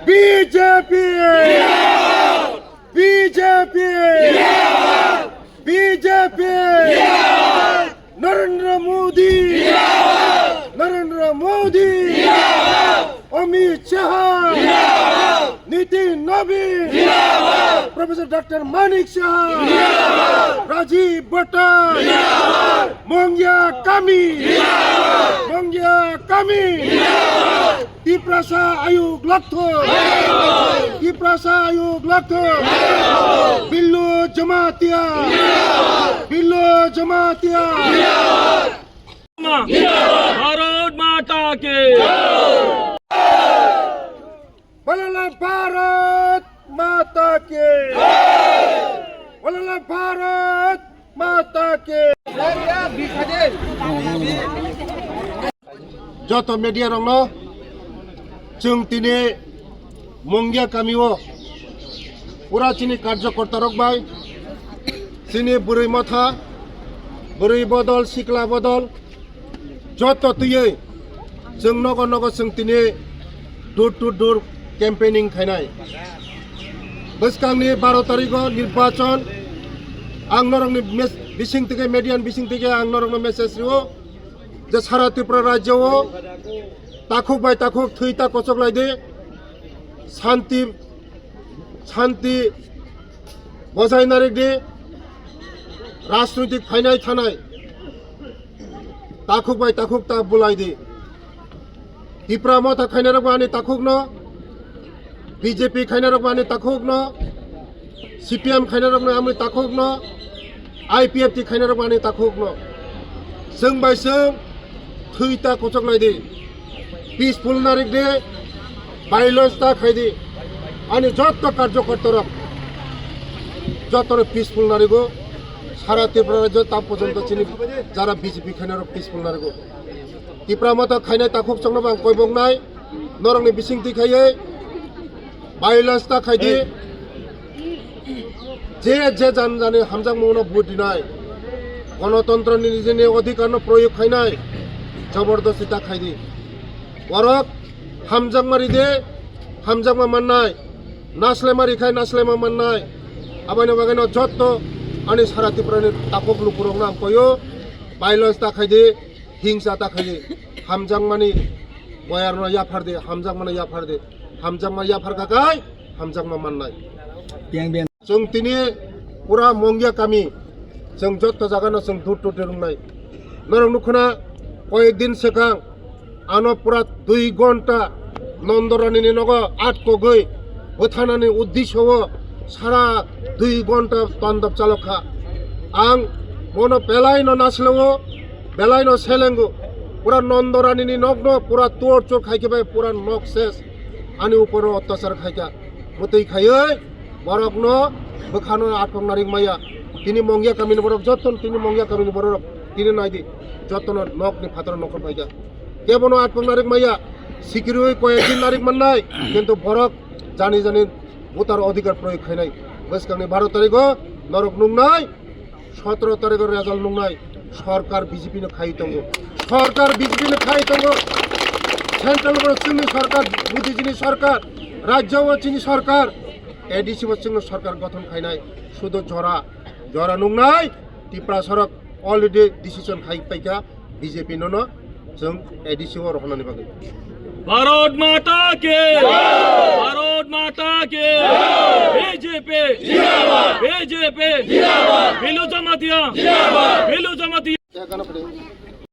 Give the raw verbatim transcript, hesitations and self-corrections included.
BJP! BJP! BJP! Narendra মোদী! নরেন্দ্র মোদী! অমিত শাহ! নীতিন নবীন! Professor doctor Manik সাহা! রাজীব ভট্টাচার্য! মঙ্গিয়া কামি! মঙ্গিয়া কামি! Tiprasa ayuk lakthok! Tiprasa ayuk lakthok! Billu Jamatia! Billu Jamatia! Bharat মাতা কে! Walala Bharat Mata Ki! Walala Bharat Mata Ki! Joto media rokno chwng tini Mongya kamio pura chini karjokorta rok bai chini bwrwi motha, bwrwi bodol, sikla bodol, joto twiwi chwng nogo nogo chwng tini door to door campaigning khainai. Bwskangni baro tarikgo nirbachon, ang norokni mes-, bising thwikhe, media ni bising thwikhe ang norokno message rio je sara Tripura rajyo o takhuk bai takhuk thwi ta kochok lai di, santi, santi bojai narik di, rajnoitik phainai thanai takhuk bai takhuk ta bulai di. Tipra Motha khainai rok bo ani takhuk no, B J P khainai rok bo ani takhuk no, C P M khainai rok no ani takhuk no, I P F T khainai rok bo ani takhuk no. Chwng bai chwng thwi ta kochok lai di. Peaceful narik de, violence ta khai di. Ani jotto karjokorta rok jotto no peaceful narigo. Sara Tripura rajyo ta porjonto chini jara B J P khainai rok peaceful narigo. Tipra Motha khainai takhuk chwngno bo ang koiboknai, norokni bising twi khaiwi violence ta khaidi. Je je jan jani hamjakmungno vote dinai, gonotontroni nijini odhikarno proyog khainai, jobordosti ta khaidi. Borok hamjakma ride, hamjakma mannai, naslaima rikhai naslaima mannai. Aboni bagwino jotto ani sara Tripurani takhuk lukurokno ang koyo, violence ta khaidi, hingsa ta khaidi, hamjakmani boyarno yaphardi, hamjakmano yaphardi, hamjakma yaphar khakai hamjakma mannai. Biyang biyang. Chwng tini pura Mongya kami, chwng jotto jagano chwng dur dur rwngnai. Norok nukhuna koyek din swkang ano pura dui gonta Nondorani ni nogo atkogwi bwthanani uddisyo o sara dui gonta tandop chalok kha. Ang bono belai no nasleo, belai no selengo. Pura Nondorani ni nokno pura tor chor khaikhe bai pura nok ses. Ani uporo otyachar khaikha. Mwtwi khaiwi borokno bwkhano atkok narik maya. Tini Mongya kamini borok jotto tini Mongya kamini borok tini naidi jottono nokni phataro nokol paikha. Kebono atkok narik maya. Sikirwi koyek din narik mannai. Kintu borok jani jani voter odhikar proyog khainai. Bwskangni baro tarigo norok nungnai. Sotoro tarikh o result nungnai sorkar B J P no khai tongo, sorkar B J P no khai tongo, central bo chini sorkar, Modi jini sorkar, rajyo bo chini sorkar, A D C bo chini sorkar gothon khainai, sudo jora, jora nungnai, Tipra sorok already decision khai paikha. B J P no no chwng A D C o rohornani bagwi. Bharat মাতা কে! ভারত মাতা কে! বিজেপি জিন্দাবাদ! বিজেপি জিন্দাবাদ! বিলু জমাতিয়া জিন্দাবাদ! বিলু জমাতিয়া